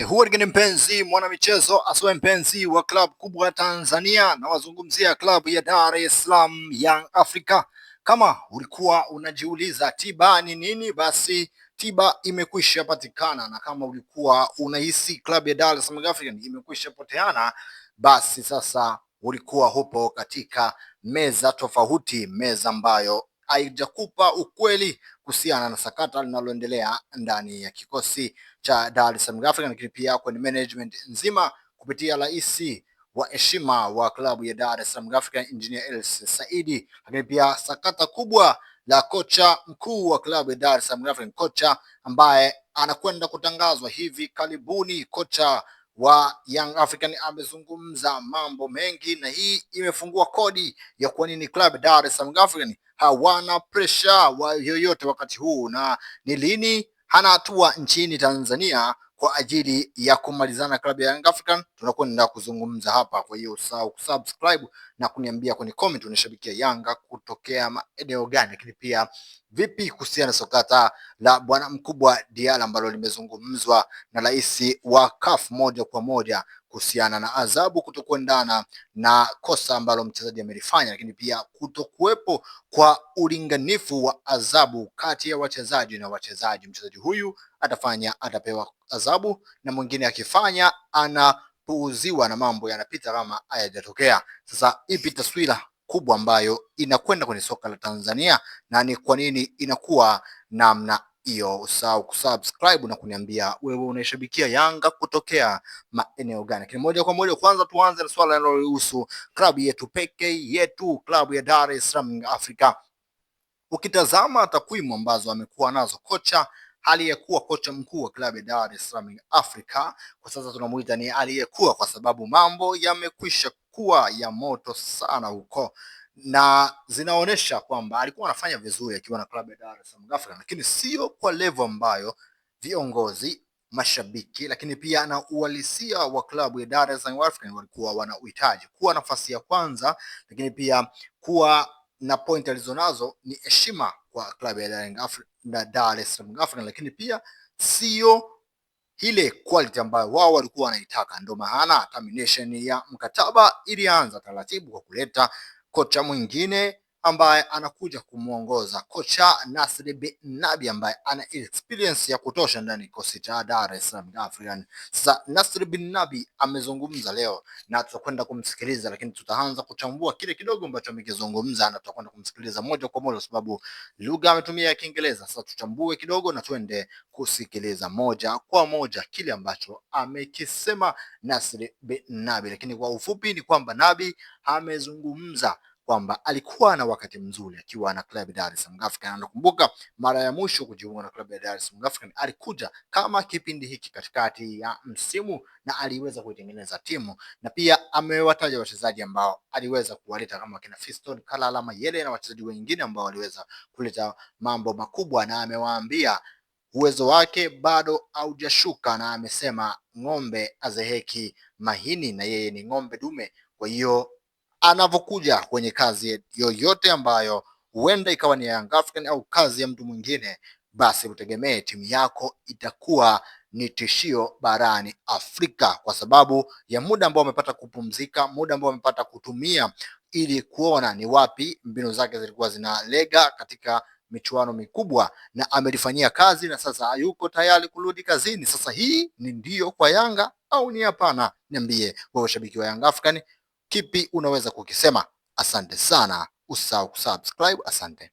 Huo ni mpenzi mwanamichezo, asiwe mpenzi wa klabu kubwa Tanzania, na wazungumzia klabu ya Dar es Salaam Young Africa. Kama ulikuwa unajiuliza tiba ni nini, basi tiba imekwisha patikana, na kama ulikuwa unahisi klabu ya Dar es Salaam Young African imekwisha poteana, basi sasa ulikuwa hupo katika meza tofauti, meza ambayo haijakupa ukweli kuhusiana na sakata linaloendelea ndani ya kikosi cha Dar es Salaam Africa, lakini pia kwenye management nzima kupitia rais wa heshima wa klabu ya Dar es Salaam Africa Engineer Hersi Saidi, lakini pia sakata kubwa la kocha mkuu wa klabu ya Dar es Salaam Africa, kocha ambaye anakwenda kutangazwa hivi karibuni, kocha wa Young African amezungumza mambo mengi, na hii imefungua kodi ya kwa nini club Dar es Salaam African hawana pressure wa yoyote wakati huu na ni lini hana hatua nchini Tanzania kwa ajili ya kumalizana klabu ya Young African. Tunakwenda kuzungumza hapa, kwa hiyo usahau kusubscribe na kuniambia kwenye comment unashabikia Yanga kutokea maeneo gani, lakini pia vipi kuhusiana na sakata la bwana mkubwa Diala ambalo limezungumzwa na rais wa CAF moja kwa moja kuhusiana na adhabu kutokuendana na kosa ambalo mchezaji amelifanya, lakini pia kutokuwepo kwa ulinganifu wa adhabu kati ya wachezaji na wachezaji. Mchezaji huyu atafanya atapewa adhabu na mwingine akifanya anapuuziwa na mambo yanapita kama hayajatokea. Sasa ipi taswira kubwa ambayo inakwenda kwenye soka la Tanzania na ni kwa nini inakuwa namna hiyo? Usahau kusubscribe na kuniambia wewe unaishabikia Yanga kutokea maeneo gani. Lakini moja kwa moja, kwanza tuanze na swala linalohusu klabu yetu peke yetu, klabu ya Dar es Salaam Afrika. Ukitazama takwimu ambazo amekuwa nazo kocha aliyekuwa kocha mkuu wa klabu ya Dar es Salaam Africa, kwa sasa tunamuita ni aliyekuwa, kwa sababu mambo yamekwisha kuwa ya moto sana huko na zinaonyesha kwamba alikuwa anafanya vizuri akiwa na klabu ya Dar es Salaam Africa, lakini sio kwa level ambayo viongozi, mashabiki, lakini pia na uhalisia wa klabu ya Dar es Salaam Africa walikuwa wanauhitaji kuwa nafasi ya kwanza, lakini pia kuwa na point alizonazo ni heshima kwa klabu ya Dar es Salaam Africa, lakini pia sio ile quality ambayo wao walikuwa wanaitaka. Ndio maana termination ya mkataba ilianza taratibu kwa kuleta kocha mwingine ambaye anakuja kumwongoza kocha Nasri bin Nabi ambaye ana experience ya kutosha ndani ya kikosi cha Dar es Salaam African. Sasa Nasri bin Nabi amezungumza leo na tutakwenda kumsikiliza, lakini tutaanza kuchambua kile kidogo ambacho amekizungumza na tutakwenda kumsikiliza moja kwa moja kwa sababu lugha ametumia ya Kiingereza. Sasa tuchambue kidogo na tuende kusikiliza moja kwa moja kile ambacho amekisema Nasri bin Nabi, lakini kwa ufupi ni kwamba Nabi amezungumza kwamba alikuwa na wakati mzuri akiwa na klabu ya Dar es Salaam African. Nakumbuka mara ya mwisho kujiunga na klabu ya Dar es Salaam African alikuja kama kipindi hiki katikati ya msimu na aliweza kuitengeneza timu, na pia amewataja wachezaji ambao aliweza kuwaleta kama kina Fiston Kalala Mayele na wachezaji wengine ambao waliweza kuleta mambo makubwa, na amewaambia uwezo wake bado haujashuka, na amesema ng'ombe azeheki mahini na yeye ni ng'ombe dume, kwa hiyo anavyokuja kwenye kazi yoyote ambayo huenda ikawa ni ya Young African au kazi ya mtu mwingine, basi utegemee timu yako itakuwa ni tishio barani Afrika kwa sababu ya muda ambao amepata kupumzika, muda ambao amepata kutumia ili kuona ni wapi mbinu zake zilikuwa zinalega katika michuano mikubwa, na amelifanyia kazi na sasa yuko tayari kurudi kazini. Sasa hii ni ndio kwa Yanga au ni hapana? Niambie wewe, shabiki wa Young African, kipi unaweza kukisema? Asante sana, usahau kusubscribe. Asante.